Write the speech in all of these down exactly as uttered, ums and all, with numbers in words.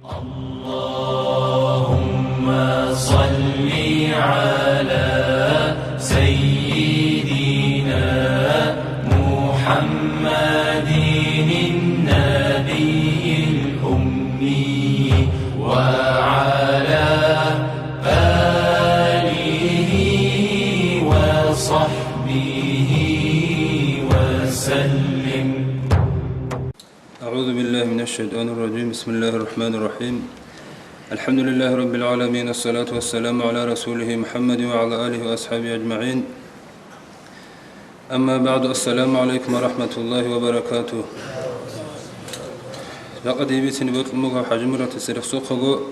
اللهم صل على سيدنا محمد النبي الأمي وعلى آله وصحبه وسلم. أعوذ بالله من الشيطان الرجيم. بسم الله الرحمن الرحيم. الحمد لله رب العالمين. الصلاة والسلام على رسوله محمد وعلى آله وأصحابه أجمعين. أما بعد. السلام عليكم ورحمة الله وبركاته. Жакъа дие бицине бокьун буго ХӀажимуратица рехсухъего,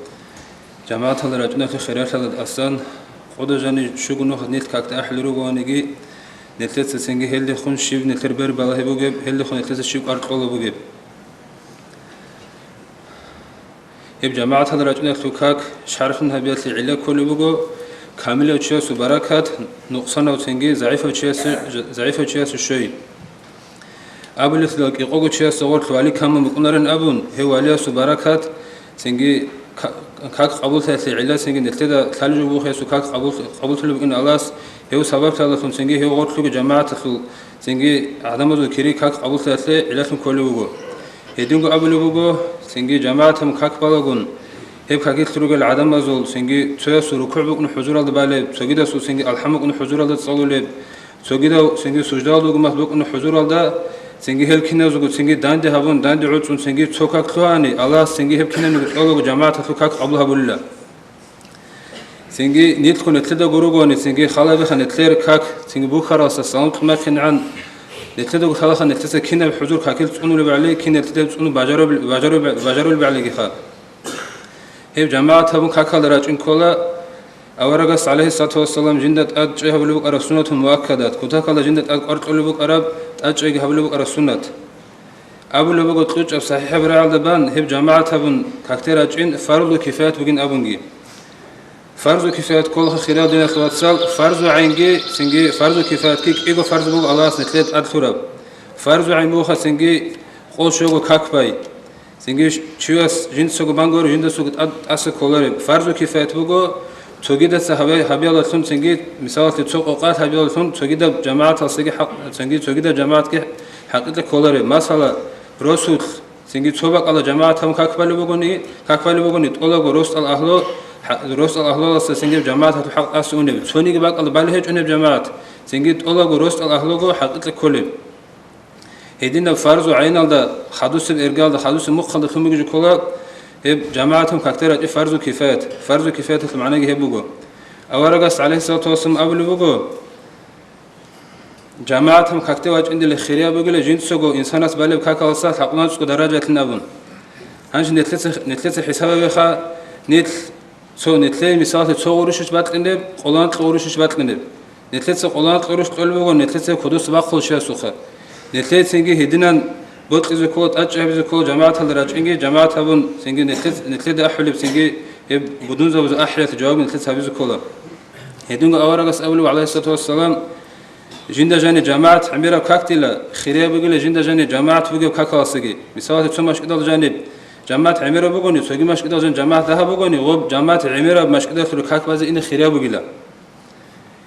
жамагӀаталда рачӀуналъе хиралъала тӀасан, къода жаниб щуго нухалъ нилъ какде ахӀулел ругониги, нилъеца цинги гьелдехун щиб нилъер бер балагьи бугеб, гьелдехун нилъеца щиб кӀвар кьола бугеб. Гьеб жамагӀаталда рачӀуналъул как шархӀлъун гьабиялъе гӀилла кколеб буго, камилав чиясул баракат нукъсанав цинги загӀипав чиясе, загӀипав чиясе щой. Абулелъул кӀикъого чиясда гъорлъ вали камун букӀунарин абун, гьев валиясул баракат цинги ка-, как къабуллъиялъе гӀилла цинги нилъеда лъалеб жо буго гьесул как къабул-, къабуллъулеб букӀин Аллагьас, гьев сабаблъиялдалъун цинги гьев гъорлъ ругел жамагӀаталъул цинги гӀадамазул кири как къабуллъиялъе гӀиллалъун кколеб буго. Гьединго абулеб буго, цинги жамагӀатаб как балагун, гьеб какилъ ругел гӀадамазул цинги цоясул рукугӀ букӀун хӀузуралда балеб, цогидасул цинги алхӀам букӀун хӀузуралда цӀалулеб, цогидав цинги суждалда вугеб мехалъ букӀун хӀузуралда, цинги гьел киназего цинги данде гьабун, данде гӀуцӀун цинги цо как лъугьани, Аллагьас цинги гьеб кинабниги кӀолаго жамагӀаталъул как къабул гьабулила. Цинги нилъго нилъедаго ругони, цинги халабиха нилъер как, цинги бухьаралдаса салам кьумахъинегӀан, нилъедаго лъалаха нилъеца кинаб хӀузур какил цӀунулеб гӀали, кин нилъеда цӀунун бажарулеб-, бажарулеб-, бажарулеб гӀалигиха. Гьеб жамагӀат гьабун какалда рачӀин ккола, аварагас, гӀалайгьиссалату вассалам, жинда тӀад чӀей гьабулеб букӀараб суннатул муаккадат, кутакалда жинда тӀад кӀвар кьолеб букӀараб, тӀад чӀейги гьабулеб букӀараб суннат. Абулеб буго кьучӀаб сахӀихӀаб рагӀалда бан, гьеб жамагӀат гьабун какде рачӀин фарзу кифаят бугин абунги. Фарзу кифаят кколаха, хириял диналъул вацал, фарзу гӀайнги, цинги фарзу кифаятги кӀиго фарз буго Аллагьас нилъее тӀад лъураб. Фарзу гӀайн бугоха цинги къо щого как бай. Цинги чияс жинцаго бангур жиндасаго тӀад тӀаса кколареб. Фарзу кифаят буго цогидаца гьабе-, гьабиялалъун цинги, мисалалъе, цо къокъалъ гьабиялалъун цогидаб жамагӀаталсаги хӀакъ-, цинги цогидаб жамагӀатги хӀакъикъа кколареб. Масала, росулъ, цинги цо бакӀалда жамагӀат гьабун как балеб бугони, как балеб бугони, тӀолаго росдал агьлу, хӀа-, росдал агьлуялдаса цинги жамагӀаталъул хӀакъ тӀаса унеб. Цониги бакӀалда балеб гьечӀо гьеб жамагӀат, цинги тӀолаго росдал агьлуго хӀакъикъа кколеб. Гьединаб фарзу гӀайналда, хадусеб эргалда, хадусеб мухъалда лъун бугеб жо ккола гьеб жамагӀатун какде рачӀи фарзу кифаят. Фарзу кифаяталъул магӀнаги гьеб буго. Аварагас, гӀалайгьиссалату вассалам, абулеб буго, жамагӀатун какде вачӀиндила хирияб бугила жинцаго инсанас балеб какалдаса лъабкъоялда цӀакъ даражалъин абун. Гьанже нилъеца, нилъеца хӀисаб гьабеха, нилъ Цо нилъее, мисалалъе, цо гъурущ бакьинеб, къоланкьа гъурущ бакьинеб. Нилъеца къоланкьа гъурущ кьолеб буго, нилъеца кодоса бахъулеб чиясухъа. Нилъее цинги гьединан бокьизе ккола, тӀад чӀей гьабизе ккола, жамагӀаталда рачӀинги, жамагӀат гьабун, цинги нилъец-, нилъеда ахӀулеб цинги гьеб будунзабазул ахӀиялъе жаваб нилъеца гьабизе ккола. Гьединго аварагас абулеб, гӀалайгьиссалату вассалам, Жинда жаниб жамагӀат гӀемераб какдила, хирияб бугила жинда жаниб жамагӀат бугеб какалдасаги. Мисалалъе, цо машкӀидал жаниб жамагӀат гӀемераб бугони, цоги машкӀидал жаниб жамагӀат дагьаб бугони, гъоб жамагӀат гӀемераб машкӀидалъуре как базе ине хирияб бугила.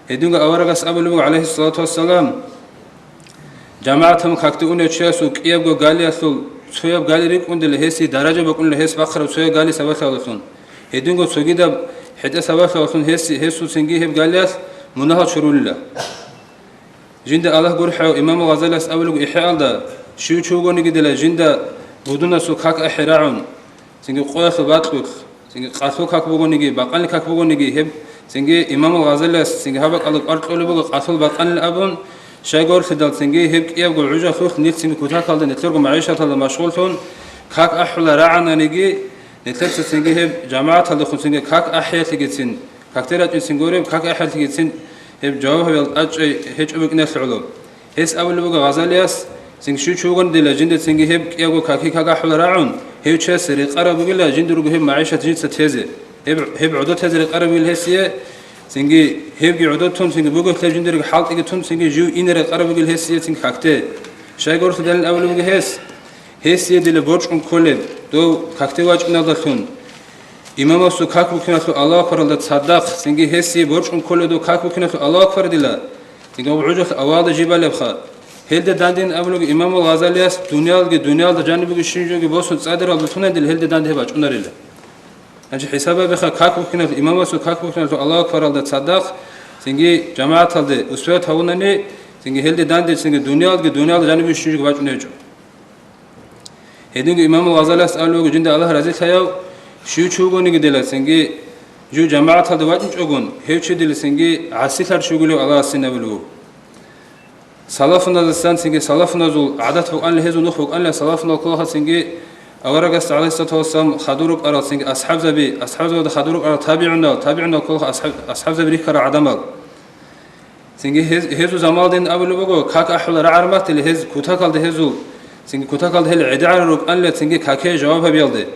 Гьединго аварагас абулеб буго, гӀалайгьиссалату вассалам, жамагӀатун какде унев чиясул кӀиябго галиялъул цояб гали рикӀкӀундила гьесие даража букӀунила гьес бахъараб цояб гали сабаблъиялдалъун. Гьединго цогидаб хӀетӀе сабаблъиялдалъун гьес, гьесул цинги гьеб галиялъ мунагьал чурулила. Жинда Аллагь гурхӀев имамул Гъазалияс абулеб ИхӀяалда, щив чи вугониги дила жинда будунасул как ахӀи рагӀун, цинги къоялъул бакьулъ, цинги къалъул как бугониги, бакъанил как бугониги, гьеб цинги имамул Гъазалияс цинги гьаб бакӀалда кӀвар кьолеб буго къалъул бакъанил абун, щайгурелъидал цинги гьеб кӀиябго гӀужалъулъ нилъ цинги кутакалда нилъерго магӀишаталда машгъуллъун, как ахӀула рагӀананиги, нилъеца цинги гьеб жамагӀаталдехун цинги как ахӀиялъегицин, какде рачӀинцин гуреб, как ахӀиялъегицин гьеб жаваб гьабиялда тӀад чӀей гьечӀо букӀиналъе гӀоло. Гьес абулеб буго Гъазалияс, цинги щив чи вугони дила жинда цинги гьеб кӀиябго каки как ахӀула рагӀун, гьев чияс рекъараб бугила жинда руго гьеб магӀишат жинца тезе. Гьеб, гьеб гӀодо тезе рекъараб бугила гьесие, цинги гьебги гӀодо тун, цинги бугелъ гьеб жиндариги хӀалтӀиги тун, цинги жив ине рекъараб бугила гьесие цинги какде. Щайгурелъидалин абулеб буго гьес, Гьесие дила борчӀун кколеб, дов какде вачӀиналдалъун, имамасул как букиналъул Аллагьу акбаралда цадахъ, цинги гьесие борчӀун кколеб дов как букиналъул Аллагьу акбардила, цинги гъоб гӀужалъ авалда жиб балебха. Гьелде дандин абулеб имамул Гъазалияс, дуниялги, дуниялда жаниб бугебщинаб жоги босун цӀадирал дутунайдил гьелде данде гьеб бачӀунарила. Гьанже хӀисаб гьабиха, как букиналъул, имамасул как букиналъул Аллагьу акбаралда цадахъ, цинги жамагӀаталде успевать гьавунани, цинги гьелде данде, цинги дуниялги, дуниялда жаниб бугебщинаб жоги бачӀунеб гьечӀо. Гьединго имамул Гъазалияс абулеб буго, жинда Аллагь разилъаяв, щив чи вугониги дила, цинги жив жамагӀаталде вачӀинчӀогун, гьев чи дила, цинги гӀасилъарав чи вугилев Аллагьас абулеб буго. Салафуназасан, цинги салафуназул гӀадат букӀанила, гьезул нух букӀанила, салафунал кколаха, цинги аварагасда, гӀалайгьиссалату вассалам, хадур рукӀарал, цинги асхӀабзаби, асхӀабзабазда хадур рукӀарал табигӀунал, табигӀунал кколаха асхӀаб-, асхӀабзаби рихьарал гӀадамал. Цинги гьез-, гьезул замалдин абулеб буго, как ахӀула рагӀармахъ, или гьез кутакалда гьезул, цинги кутакалда гьел гӀедегӀарал рукӀанила, цинги каке жаваб гьабиялде.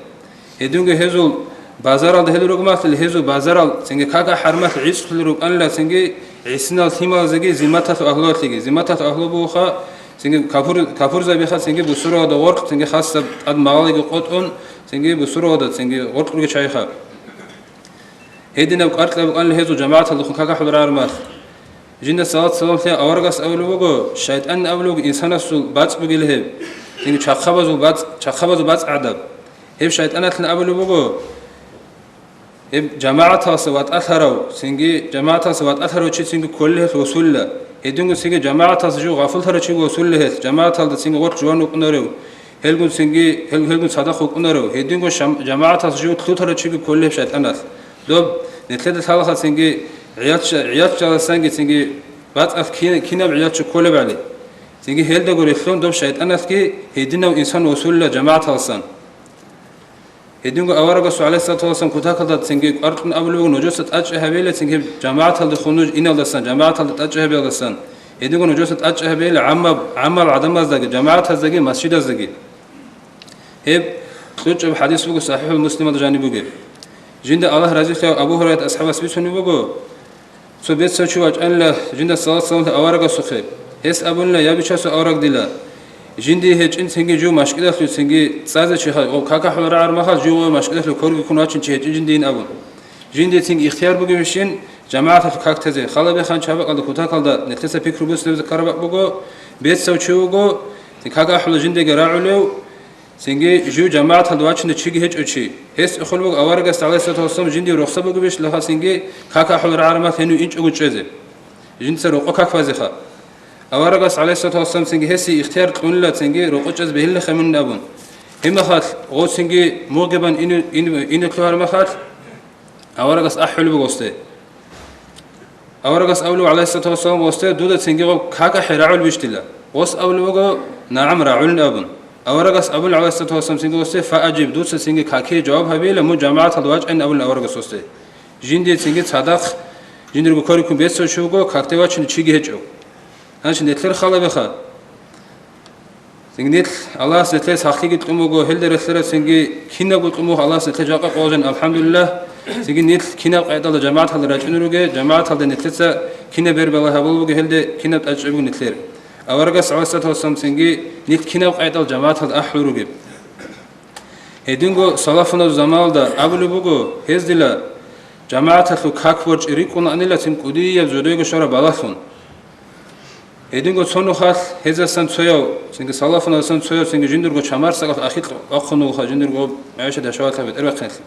Гьединго гьезул базаралда гьел ругмахъ, или гьезул базарал, цинги как ахӀармахъ гӀицӀлъулел рукӀанила, цинги гӀисинал лъималазеги зимматалъул агьлуялъеги, зимматалъул агьлу бугоха, цинги капур-, капурзабиха, цинги бусурбабазда гъоркь, цинги хасаб тӀад магъалаги къотӀун, цинги бусурбабазда, цинги гъоркь ругел чагӀиха. Гьединаб кӀваркьа букӀанила гьезул жамагӀаталдехун как ахӀулел рагӀармахъ. Жинда салат-салам лъей аварагас абулеб буго, шайтӀан абулеб буго, инсанасул бацӀ бугила гьеб. Цинги чахъабазул бацӀ, чахъабазул бацӀ гӀадаб. Гьеб шайтӀаналъин абулеб буго, гьеб жамагӀаталса ватӀалъарав, цинги жамагӀаталса ватӀалъарав чи цинги кколел гьелъ васулла. Гьединго цинги жамагӀаталса жив гъафуллъарав чи васулла гьелъ, жамагӀаталда цинги гъоркь жуван вукӀунарев. Гьелгун цинги, гьел-, гьелгун цадахъ вукӀунарев, гьединго шам-, жамагӀатас жив лъутарав чиги кколеб шайтӀаналъ. Доб нилъеда лъалаха цинги гӀиял-, гӀиялчалдасанги цинги бацӀалъ ки-, кинаб гӀиялчи кколебали. Цинги гьелдаго релълъун доб шайтӀаналъги гьединав инсан васулила жамагӀаталсан. Гьединго аварагасул, гӀалайгьиссалату вассалам, кутакалда цинги кӀваркьун абулеб буго, нужеца тӀачӀи гьабейила цинги жамагӀаталдехун нуж иналдасан, жамагӀаталда тӀачӀи гьабиялдасан. Гьединго нужеца тӀачӀи гьабейила гӀаммаб-, гӀаммал гӀадамаздаги, жамагӀатаздаги, масжидаздаги. Гьеб кьучӀаб хӀадис буго, СахӀихӀул Муслималда жаниб бугеб. Жинда Аллагь разилъаяв Абу Гьурайрат асхӀабас бицунеб буго, цо бецав чи вачӀанила жинда салат-саламлъи аварагасухъе. Гьес абунила: «Я, Бичасул авараг дила, жиндие гьечӀин цинги жив машкӀидалъув цинги цӀазе чи хай, гъоб как ахӀулел рагӀармахъ жив гъов машкӀидалъув ккорги ккун вачин чи гьечӀин жиндиин», — абун. Жиндие цинги ихтияр бугебщин, жамагӀаталъул как тезе, халабихъан чабакъалда кутакалда нилъеца пикру буссинабизе ккараб бакӀ буго, бецав чи вуго, цин как ахӀула жиндиеги рагӀулев, цинги жив жамагӀаталда вачине чиги гьечӀев чи. Гьес эххулеб буго аварагасда, гӀалайгьиссалату вассалам, жиндие рохсаб бугебищ лаха цинги как ахӀулел рагӀармахъ гьенив инчӀого чӀезе, жинца рокъо как базеха. Аварагас, гӀалайгьиссалату вассалам, цинги гьесие ихтияр кьунила цинги рокъо чӀезе бегьилихъе мунин абун. Гьебмахалъ гъов цинги мугъги бан ине-, ине-, ине лъугьармахалъ, аварагас ахӀулеб буго гъосде. Аварагас абулеб, гӀалайгьиссалату вассалам, гъосде: «Дуда цинги гъоб как ахӀи рагӀулебищ дила?» Гъос абулеб буго: «НагӀам, рагӀулин», — абун. Аварагас абулеб, гӀалайгьиссалату вассалам, цинги гъосде: «Фаажиб, дуца цинги каке жаваб гьабейила, мун жамагӀаталда вачӀайин», — абулеб аварагас гъосде. Жиндие цинги цадахъ, жиндирго ккориккун бецав чи вуго, какде вачине чиги гьечӀо. Гьанже нилъер халабиха. Цинги нилъ, Аллагьас нилъее сахлъиги кьун буго, гьелда релълъараб цинги кинабго кьун буго Аллагьас нилъее жакъа къоялъ, алхӀамдулиллагь. Цинги нилъ кинаб къайдалда жамагӀаталда рачӀунел ругел, жамагӀаталда нилъеца кинаб бербала гьабулеб бугеб, гьелде кинаб тӀачӀи бугеб нилъер. Аварагас, гӀалайгьиссалату вассалам, цинги нилъ кинаб къайдал жамагӀаталда ахӀулел ругеб. Гьединго салафуназул заманалда абулеб буго, гьездила жамагӀаталъул как борчӀи рикӀкӀунаанила цин кӀудияб жидеего щвараб балалъун. Гьединго цо нухалъ гьезасан цояв, цинги салафуназасан цояв, цинги жиндирго чамарсакъалъ ахикь вахъун вуха, жиндирго гӀайшат яшаватла бетӀервахъинлъи.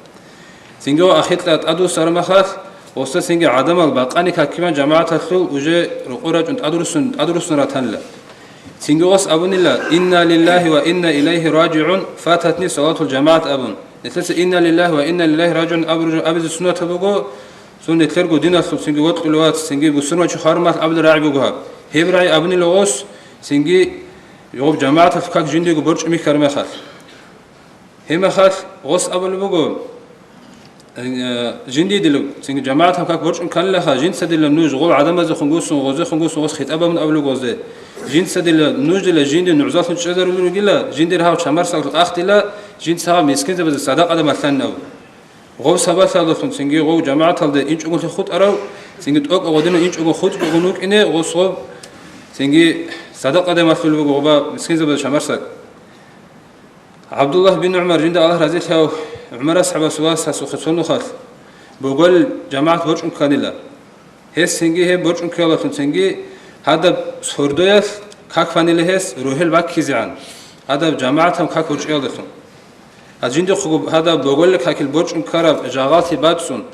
Цинги гъо ахикьа тӀадвуссараб махалъ, гъосда цинги гӀадамал бакъани какиман жамагӀаталъул уже рокъор рачӀун тӀадруссун, тӀадруссун ратанила. Цинги гъос абунила: «Инна лиллагьи ва инна илайгьи ражигӀун, фататни салатул жамагӀат», — абун. Нилъеца «Инна лиллагьи ва инна илайгьи ражигӀун» абураб жо абизе суннатаб буго, цо нилъерго диналъул цинги вокьулев вац, цинги бусурманчи хвармалъ абулеб рагӀи буго гьаб. Гьеб рагӀи абунила гъос, цинги гъоб жамагӀаталъ как жиндиего борчӀи михьараб мехалъ. Гьебмехалъ гъос абулеб буго, э, жиндие дила, цинги жамагӀаталъ как борчӀун кканилаха, жинца дила нуж гъол гӀадамаздехун гуссун, гъозехун гуссун гъос хитӀаб абун абулеб гъозде. Жинца дила нуж дила жинди нугӀзаллъун чӀезарулел ругила, жиндир гьав чамарсакъ ахъдила, жинца гьав мискинзабазе садакъаде малъанин абун. Гъоб сабаблъалдалъун цинги гъов жамагӀаталде инчӀогунлъи хутӀарав, цинги тӀокӀаб гъодинав инчӀогун хутӀбугун вукӀине гъос гъоб, цинги садакъаде малъулеб буго гъоба мискинзабазе чамарсакъ. ГӀабдуллагь бин ГӀумар, жинда Аллагь разилъаяв, ГӀумар асхӀабасул васасухъе цо нухалъ боголил жамагӀат борчӀун кканила. Гьес цинги гьеб борчӀун ккелалъун цинги гьадаб сордоялъ как ванила гьес рогьел баккизегӀан, гьадаб жамагӀатаб как борчӀиялдалъун. Гьаз жиндихъего гьадаб боголил какил борчӀун ккараб жагъалти бацӀцӀун,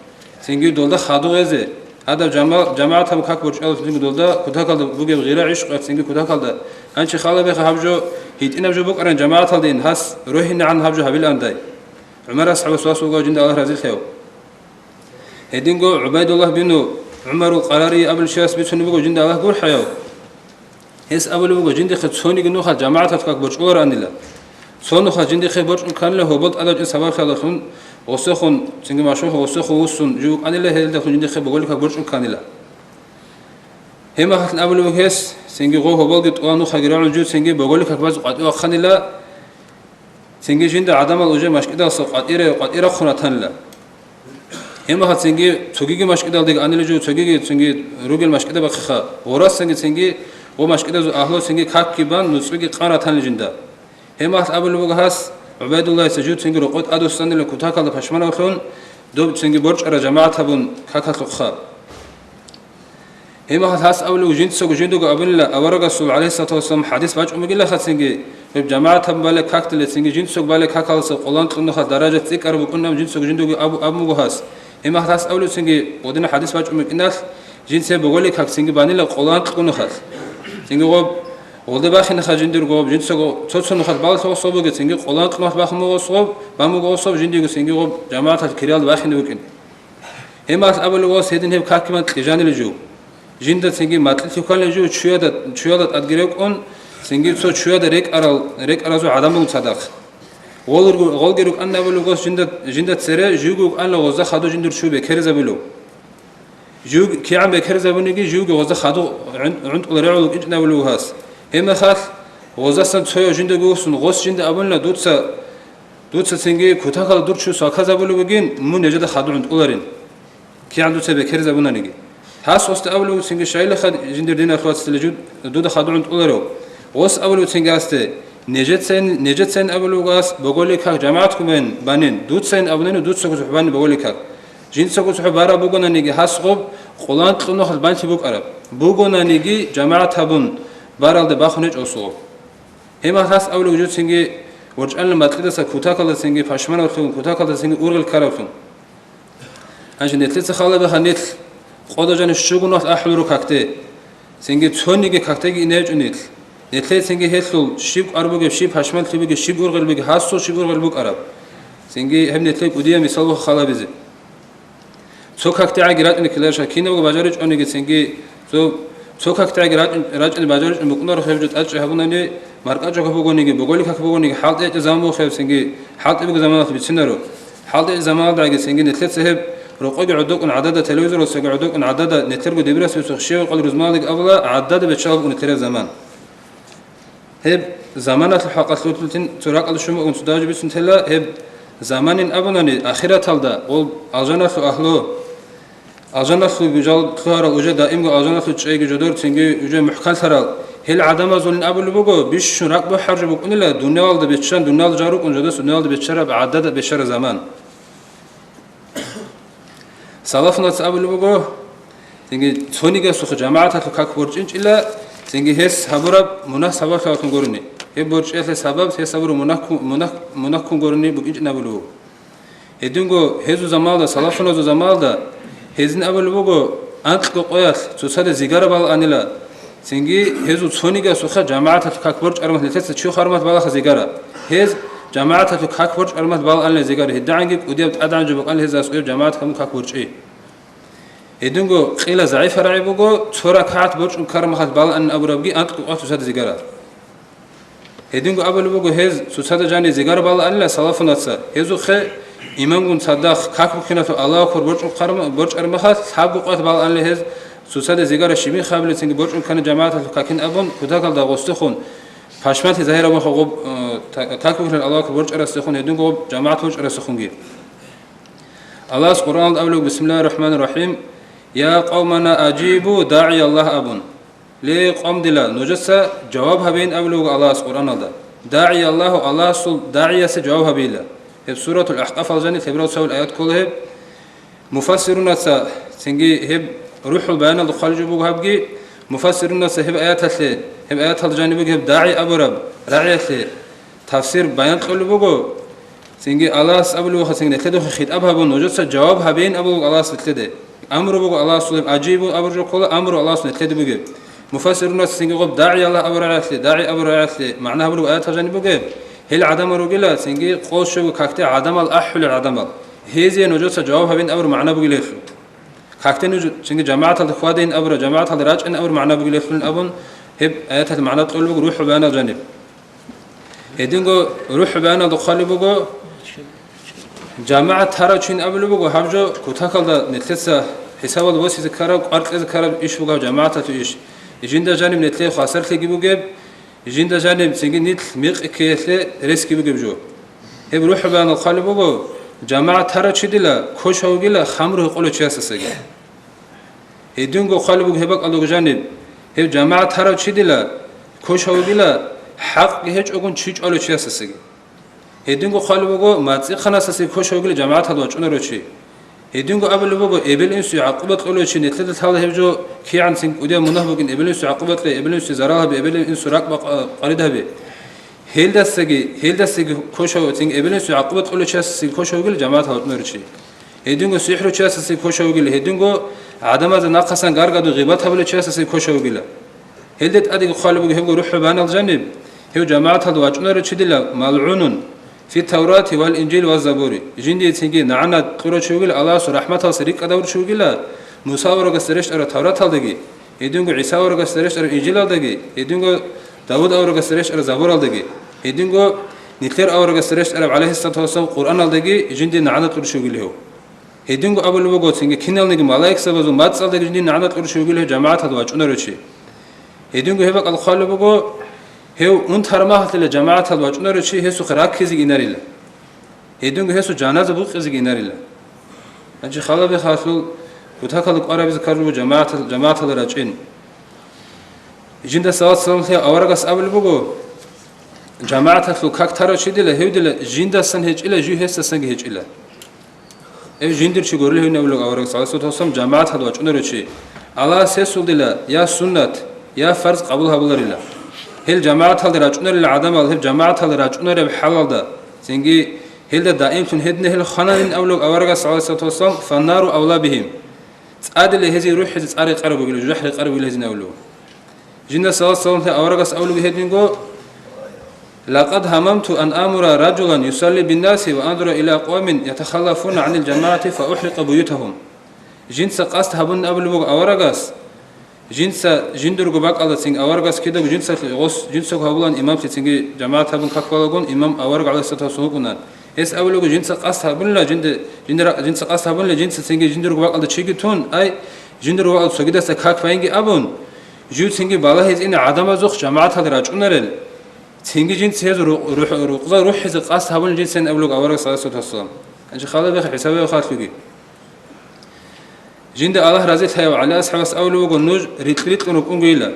цинги долда хадугъезе, гьадаб жама-, жамагӀатаб как борчӀиялдалъун цинги долда кутакалда бугеб гъира-гӀишкъ цинги кутакалда, гьанчи халабеха гьаб жо, гьитӀинаб жо букӀаран жамагӀаталдейин гьас рогьинегӀан гьаб жо гьабиландай. ГӀумар асхӀабас вас вугав жинда Аллагь разилъаяв. Гьединго ГӀубайдуллагь бину ГӀумарул Къарари абулев чияс бицунеб буго жинда Аллагь гурхӀаяв. Гьес абулеб буго, жиндихъе цониги нухалъ жамагӀаталъ как борчӀуларанила. Цо нухалъ жиндихъе борчӀун кканила гьобол тӀадабчӀин сабаблъиялдалъун, гъосехун, цинги машгьурхъун гъосехун вуссун жив вукӀанила, гьелдалъун жиндихъе боголил как борчӀун кканила. Гьеб мехалъ абулеб буго гьес, цинги гъо гьоболги тӀуан нухалги рагӀун жив цинги боголил как базе къватӀивахъанила. Цинги жинда гӀадамал уже машкӀидалса къватӀире-, къватӀирахъун ратанила. Гьеб мехалъ цинги цогиги машкӀидалдеги анила жо, цогиги цинги ругел машкӀидабахъеха, гъорасанги цинги гъо машкӀидазул агьлу цинги какги бан, нуцӀбиги къан ратанила жинда. Гьеб мехалъ абулеб буго гьас, ГӀубайдуллагьица, жив цинги рокъой тӀадвуссанила кутакалда пашманавлъун, доб цинги борчӀараб жамагӀат гьабун какалъухъа. Гьеб мехалъ гьас абулев жинцаго жиндего абунила, аварагасул, гӀалайгьиссалату вассалам, хӀадис бачӀун бугилаха цинги, гьеб жамагӀат гьабун балеб какдила цинги жинцаго балеб какалдаса къоло анкьго нухалъ даражат цӀикӀкӀараб букӀунаб жинцаго жиндего абу-, абун буго гьас. Гьеб мехалъ гьас абулев цинги, гъодина хӀадис бачӀун букӀиналъ, жинца боголил как цинги банила къоло анкьго нухалъ. Цинги гъоб, гъолда бахинаха жиндирго гъоб, жинцаго цо-цо нухалъ балалъугъосо буго, цинги къоло анкьго нухалъ бахун буго гъосо гъоб, бан буго гъосо гъоб, жиндиего цинги гъоб жамагӀаталъ кириялда бахине букӀин. Гьеб мехалъ абулев вас гьедин гьеб какиман кьижанила жо. Жинда цинги макьилъ хьванила жо чуяда, чуялда тӀадги рекӀун, цинги цо чуяда рекӀарал, рекӀаразул гӀадамал цадахъ. Гъолги рукӀана абулев вас жинда, жинда цере, живги вукӀана гъозда хадув жиндир чу бекеризабулев. Жив кигӀан бекеризабуниги, живги гъозда хадув гӀун-, гӀунтӀула регӀул вукӀинчӀин абулев гьас. Гьеб мехалъ гъоздасан цояв жиндаги вуссун, гъос жинда абунила, дуца Дуца цинги кутакалда дур чу сваказабулев вугин, мун гьежада хадув гӀунтӀуларин, кигӀан дуца бекеризабунаниги. Гьас гъосда абулев цинги, щайилаха жиндир диналъул вацасдила жуд-, дуда хадув гӀунтӀуларев? Гъос абулев цинги гьасде, нижецайин, нижецайин абулев гьас, боголил как жамагӀатгун бан-, банин, дуцайин абунани дуцаго цохӀо бани боголил как. Жинцаго цохӀо бараб бугонаниги гьас гъоб къоло анкьго нухалъ банлъи букӀараб. Бугонаниги жамагӀат гьабун баралде бахун гьечӀо гъосул гъоб. Гьеб мехалъ гьас абулев жо цинги ворчӀанила макьидаса кутакалдасанги пашманавлъун, кутакалдасанги ургъел ккаравлъун. Гьанже нилъеца халабиха нилъ къода жанив щуго нухалъ ахӀуларо какде. Цинги цониги какдеги ине гьечӀо нилъ. Нилъее цинги гьелъул щиб кӀвар бугеб, щиб пашманлъи бугеб, щиб ургъел бугеб, гьасул щиб ургъел букӀараб. Цинги гьеб нилъее кӀудияб мисал буго халабизе. Цо какдегӀаги рачӀине ккеларищ, кинабго бажаричӀониги цинги, цо, цо какдегӀаги рачӀин-, рачӀине бажаричӀун букӀунаро гьеб жо тӀадчӀи гьабунани, маркӀачӀого бугониги, боголил как бугониги, хӀалтӀичӀеб заман буго гьеб цинги, хӀалтӀи буго заманалъ бицунаро. ХӀалтӀичӀеб заманалдаги цинги нилъеца гьеб рокъоги гӀодокӀун гӀадада, телевизоралдасаги гӀодокӀун гӀадада, нилъерго дибирасеб цо хищеве къал рузманалдаги абула, гӀадада беччалаб букӀун нилъераб заман. Гьеб заманалъул хӀакъалъулъин цо ракӀалде щун букӀун цо дагьаб жо бицун тела, гьеб заманин абунани ахираталда гъол алжаналъул агьлу, алжаналъул жал лъугьарал уже даимго алжаналъул чӀейги жодор цинги уже мухӀканлъарал, гьел гӀадамазулин абулеб буго, бищун ракӀ бухӀараб жо букӀунила, дуниялалда беччан, дуниялда жал рукӀун жодос дуниялалда беччараб гӀадада беччараб заман. Салафунаца абулеб буго, цинги цонигасухъе жамагӀаталъул как борчӀинчӀила, цинги гьес гьабураб мунагь сабаблъиялъун гурони. Гьеб борчӀиялъе сабаб гьес гьабураб мунагь ккун-, мунагь, мунагь ккун гурони букӀинчӀин абулеб буго. Гьединго гьезул замалда, салафуназул замалда гьезин абулеб буго, анкьго къоялъ цоцазда зигара балаанила, цинги гьезул цонигасухъе жамагӀаталъул как борчӀараб мехалъ нилъеца чи хвараб мехалъ балаха зигара. Гьез жамагӀаталъул как борчӀараб мехалъ балаанила зигара, гьедигӀанги кӀудияб тӀадегӀан жо букӀана гьез аскӀояб жамагӀат гьабун как борчӀи. Гьединго къила загӀипа рагӀи буго, цо ракагӀат борчӀун ккараб мехалъ балаанин абурабги анкьго къоялъ цоцазда зигара. Гьединго абулеб буго гьез цоцазда жаниб зигара балаанила салафунаца. Гьезухъе имамгун цадахъ как бухьиналъув Аллагьу акбар борчӀун хъарма-, борчӀараб мехалъ лъабго къоялъ балаанила гьез цоцазда зигара щибин хабилецинги борчӀун ккани жамагӀаталъул какин абун, кутакалда гъосдехун, пашмалъи загьираб мехалъ гъоб, э, та-, как бухьинал Аллагьу акбар борчӀарасдехун, гьединго гъоб жамагӀат борчӀарасдехунги. Аллагьас Къуръаналда абулеб, бисмиллагьир рахӀманир рахӀим, «Я къавмана ажибу дагӀияллагь», – абун. Ле, къавм дила, нужеца жаваб гьабейин абулеб буго Аллагьас Къуръаналда. ДагӀи Аллагьу, Аллагьасул дагӀиясе жаваб гьабила. Гьеб Суратул АхӀкъафалда жаниб лъеберал цоял аят ккола гьеб. Муфассирунаца цинги гьеб РухӀул Баяналда хъвалеб жо буго гьабги, муфассирунаца гьеб аяталъе, гьеб аяталда жаниб буго гьеб дагӀи абураб рагӀиялъе тафсир баян кьолеб буго. Цинги Аллагьас абулеб буго, цинги нилъеда хитӀаб гьабун, нужеца жаваб гьабейин абулеб буго Аллагьас нилъеде. Амру буго Аллагьасул гьеб, ажибу абураб жо ккола, амру Аллагьас нилъеде бугеб. Муфассирунаца цинги гъоб дагӀи Аллагь абураб рагӀиялъе, дагӀи абураб рагӀиялъе магӀна гьабулеб аятал жаниб бугеб. Гьел гӀадамал ругила, цинги къо щого какде гӀадамал ахӀулел гӀадамал. Гьезие нужеца жаваб гьабейин абураб магӀна бугила гьелъул. Какде нуж цинги жамагӀаталда хьвадейин абураб, жамагӀаталда рачӀейин абураб магӀна бугила гьелъул абун, гьеб аяталъе магӀна кьолеб буго РухӀул Баяналда жаниб. Гьединго РухӀул Баяналда хъвалеб буго, жамагӀат тарав чин абулеб буго, гьаб жо кутакалда нилъеца хӀисабалда босизе ккараб, кӀвар кьезе ккараб иш буго гьаб жамагӀаталъул иш. Жинда жаниб нилъее хвасарлъиги бугеб, жинда жаниб цинги нилъ мекъи ккеялъе ресги бугеб жо. Гьеб РухӀул Баяналда хъвалеб буго, жамагӀат тарав чи дила, кошав вугила хамру гьекъолев чиясасаги. Гьединго хъвалеб буго гьеб бакӀалдаго жаниб, гьев жамагӀат тарав чи дила, кошав вугила, хӀакъги гьечӀогун чи чӀвалев чиясасаги. Гьединго хъвалеб буго, мацӀихъанасасе кошав вугила жамагӀаталда вачӀунарев чи. Гьединго абулеб буго, эбел-инсуе гӀакъуба кьолев чи, нилъеда лъала гьеб жо, кигӀанцин кӀудияб мунагь бугин, эбел-инсуе гӀакъуба кье, эбел-инсуе зарал гьабе, эбел-инсуе ракӀ бакъ-, къварид гьабе. Гьелдасаги, гьелдасаги кошав, цинги эбел-инсуе гӀакъуба кьолев чиясасаги кошав вугила жамагӀаталда вачӀунарев чи. Гьединго сихӀру чиясасаги кошав вугила, гьединго гӀадамазда нахъасан гаргадун гъибат гьабулев чиясасаги кошав вугила. Гьелде тӀадеги хъвалеб буго гьебго РухӀул Баяналда жаниб, гьев жамагӀаталда вачӀунарев чи дила малгӀунун фи Таврати вал Инжили ваз Забури, жиндие цинги нагӀана кьурав чи вугила, Аллагьасул рахӀматалдаса рикӀкӀад гьавурав чи вугила, Муса аварагасда рещтӀараб Тавраталдаги, гьединго ГӀиса аварагасда рещтӀараб Инжилалдаги, гьединго Давуд аварагасда рещтӀараб Забуралдаги, гьединго нилъер аварагасда рещтӀараб, гӀалайгьиссалату вассалам, Къуръаналдаги жиндие нагӀана кьурав чи вугила гьев. Гьединго абулеб буго цинги киналниги малаикзабазул мацӀалдаги жиндие нагӀана кьурав чи вугила гьев жамагӀаталда вачӀунарев чи. Гьединго гьеб бакӀалда хъвалеб буго, гьев унтараб мехалъила жамагӀаталда вачӀунарев чи гьесухъе раккизеги инарила. Гьединго гьесул жаназа букъизеги инарила. Гьанже хала бехалъул кутакалда кӀварабизе ккараб буго жамагӀатал-, жамагӀаталда рачӀин. Жинда салат-салам лъе аварагас абулеб буго, жамагӀаталъул как тарав чи дила, гьев дила жиндасан гьечӀила, жив гьесдасанги гьечӀила. Гьев жиндир чи гурел гьевин абулеб аварагас, гӀалайгьиссалату вассалам, жамагӀаталда вачӀунарев чи. Аллагьас гьесул дила я суннат, я фарз къабул гьабуларила. Гьел жамагӀаталда рачӀунарел гӀадамал гьеб жамагӀаталда рачӀунареб хӀалалда, цинги гьелда даимлъун гьединаб гьел хвананин абулеб аварагас, гӀалайгьиссалату вассалам, фаннару авла бигьим. ЦӀадила гьезие рухӀизе цӀар рекъараб бугила, жужахӀ рекъараб бугила гьезин абулеб. Жинда салат-салам лъе аварагас абулеб гьединго, «Лакъад гьамамту ан амура ражулан юсалли биннаси ва анзура иля акъвамин ятахаллафуна гӀанил жамагӀати фа ухӀрикъа буютагьум». Жинца къасд гьабун абулеб буго аварагас, жинца жиндирго бакӀалда цинги аварагас кидаго жинцалъе гъос, жинцаго гьабулан имамлъи цинги жамагӀат гьабун как балагун имам авараг гӀалайгьиссалату вассалам вукӀуна. Гьес абулего, жинца къасд гьабунила жинда, жинда ра-, жинца къасд гьабунила жинца цинги жиндирго бакӀалда чиги тун, ай, жиндирго бакӀалда цогидасда как байинги абун, жив цинги балагьизе ине гӀадамазухъ жамагӀаталда рачӀунарел, цинги жинца гьез ру-, рухӀ-, рукъзал рухӀизе къасд гьабунила жинцайин абулего аварагас, гӀалайгьиссалату вассалам. Гьанже хала бехе хӀисабе хъалъуги. Жинда Аллагь разилъаяв ГӀали асхӀабас абулеб буго, нуж рикь-рикьун рукӀунгойила.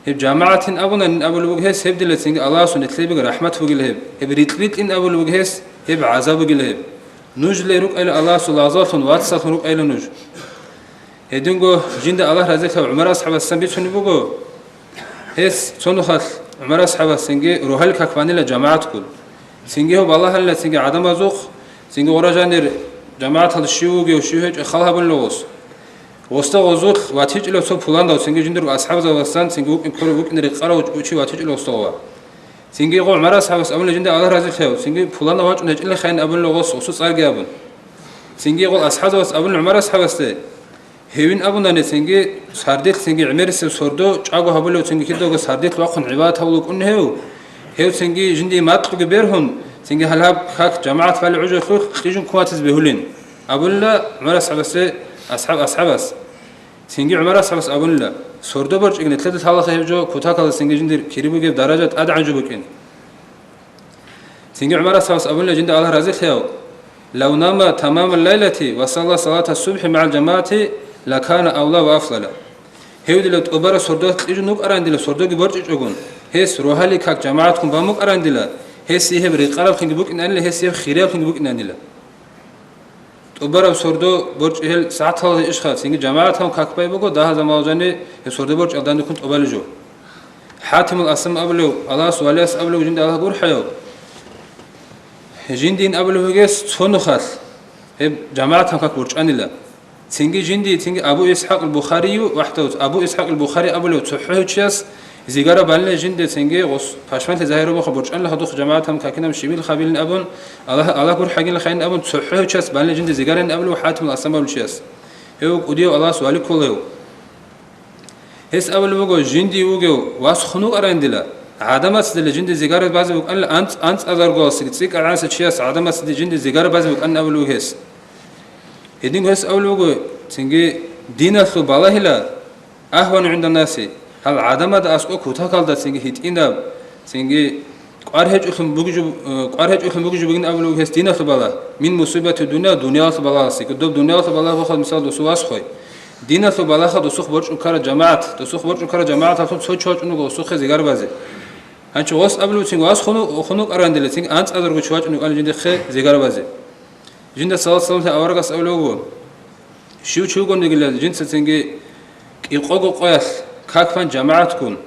Гьеб жамагӀатин абунанин абулеб буго гьес, гьеб дила цинги Аллагьасул нилъедаги рахӀмат бугила гьеб. Гьеб рикь-рикьин абулеб буго гьес, гьеб гӀазаб бугила гьеб. Нуж ле рукӀайла Аллагьасул лагъзаллъун, вацаллъун рукӀайла нуж. Гьединго жинда Аллагь разилъаяв ГӀумар асхӀабассан бицунеб буго, гьес цо нухалъ ГӀумар асхӀабас цинги рогьалил как банила жамагӀатгун. Цинги гьев балагьанила цинги гӀадамазухъ, цинги гъура жанир жамагӀаталда щив вугев, щив гьечӀев хал гьабунила гъос. Гъосда гъозулъ ватичӀила цо пуланав, цинги жиндирго асхӀабзабасан цинги вукӀин кколев, вукӀин рекъарав чи ватичӀила гъосда гъова. Цинги гъо ГӀумар асхӀабас абуна жинда Аллагь разилъаяв, цинги пуланав вачӀун гьечӀилахъайин абунила гъос, гъосул цӀарги абун. Цинги гъол асхӀабзабас абуна ГӀумар асхӀабасде, гьевин абунани цинги сардилъ цинги гӀемерисев сордо чӀаго гьабулев цинги кидаго сардилъ вахъун гӀибадат гьавулев вукӀун гьев. Гьев цинги жиндие макьуги бергьун, цинги гьалаб как жамагӀат бали гӀужулъулъ кьижун куматиз бегьулин, абулила ГӀумар асхӀабасде, асхӀаб-, асхӀабас. Цинги ГӀумар асхӀабас абунила, сордо борчӀиги нилъеда лъалаха гьеб жо, кутакалда цинги жиндир кири бугеб даража тӀадегӀан жо букӀин. Цинги ГӀумар асхӀабас абунила жинда Аллагь разилъаяв, «Лав нама тамамал лайлати ва салла салата субхӀи магӀал жамагӀати лакана авла ва афлала». Гьев дила тӀубараб сордо кьижун вукӀаран дила сордоги борчӀичӀогун, Гьес рогьалил как жамагӀатккун бан букӀарандила, гьесие гьеб рекъараблъунги букӀинанила, гьесие гьеб хирияблъунги букӀинанила. ТӀубараб сордо борчӀи гьел сагӀаталда ишха, цинги жамагӀаталъун как бай буго, дагьа заманалда жаниб гьеб сордо борчӀи алданниккун тӀубалеб жо. ХӀатимул Асам абулев, Аллагьас валияс абулев жинда Аллагь гурхӀаяв, жиндин абулев вугес цо нухалъ гьеб жамагӀаталъун как борчӀанила. Цинги жинди, цинги Абу ИсхӀакъил Бухарию вахӀдав, Абу ИсхӀакъил Бухари абулев цохӀо гьев чияс зигара балне жинде цинги гъос пашманлъи загьирабухъа борчӀанила гьадухъ жамагӀаталъун какинаб щибил хабилин абун, Аллагь, Аллагь гурхӀагилан хайин абун цохӀо гьев чияс балне жинде зигарин абулев ХӀатимул Асам абулев чияс. Гьев кӀудияв Аллагьас вали кколев. Гьес абулеб буго, жинди вугев вас хун вукӀарандила, гӀадамацадила жинде зигара базе букӀанила анцӀ-, анцӀазаргоялдасаги, цӀикӀкӀаргӀанасев чияс гӀадамацаде жинде зигара базе букӀанин абулеб буго гьес. Гьединго гьес абулеб буго, цинги диналъул балагьила, агьвану гӀинданнаси, гьал гӀадамазда аскӀоб кутакалда цинги гьитӀинаб, цинги кӀвар гьечӀолъун бугеб жо, э, кӀвар гьечӀолъун бугеб жо бугин абулеб буго гьес диналъул балагь, мин мусибати дуня, дуниялалъул балагьасе. Доб дуниялалъул балагь бахъал мисал досул вас хой. Диналъул балагьха досухъ борчӀун ккараб жамагӀат, досухъ борчӀун ккараб жамагӀаталъул цо чи вачӀун вуго досухъе зигара базе. Гьанчо гъос абулев цинги вас хун ву-, хун вукӀарандила, цинги анцӀазарго чи вачӀун вукӀана жиндихъе зигара базе. Жинда салат-саламлъи аварагас абулев вуго, щив чи вугониги жинца цинги кӀикъого къоялъ как бан жамагӀатккун,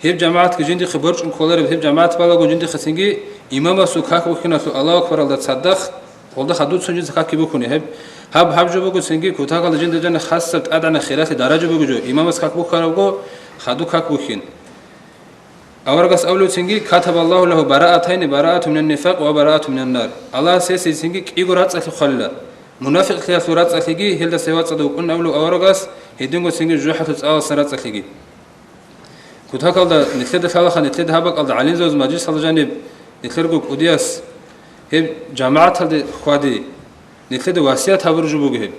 гьеб жамагӀатги жиндихъе борчӀун кколареб, гьеб жамагӀат балагун жиндихъе цинги имамасул как бухьиналъул Аллагьу акбаралда цадахъ, гъолда хадубцин жинца какги бухьуни. Гьеб, гьаб, гьаб жо буго цинги кутакалда жинда жаниб хасаб тӀадегӀанаб хиралъи даража бугеб жо, имамас как бухьарабго, хадуб как бухьин. Аварагас абулев цинги, катабаллагьу лагьу бараатайни, бараату минан нифакъ ва бараату минан нар. Аллагьас гьесие цинги кӀиго рацӀцӀалъи хъвалила, мунафикълъиялъул рацӀцӀалъиги, гьелдаса вацӀцӀадав вукӀун абулев аварагас, гьединго цинги жужахӀалъул цӀалалъа рацӀцӀалъиги. Кутакалда нилъеда лъалаха, нилъеда гьаб бакӀалда гӀалимзабаз мажлисалда жаниб, нилъерго кӀудияс гьеб жамагӀаталде хьвади, нилъеда васият гьабураб жо буго гьеб.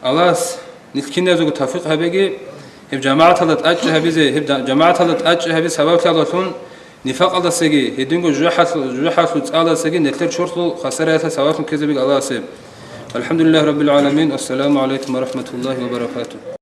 Аллагьас нилъ киназего тавфикъ гьабеги, гьеб жамагӀаталда тӀадчӀи гьабизе, гьеб да-, жамагӀаталда тӀадчӀи гьабизе сабаблъиялдалъун нифакъалдасаги, гьединго жужахӀалъу-, жужахӀалъул цӀалалдасаги нилъер чорхол хвасараялъе сабаблъун ккезабеги Аллагьас гьеб. АлхӀамдулиллагьи раббил гӀаламин. Ассаламу гӀалайкум ва рахӀматуллагьи ва баракатугь.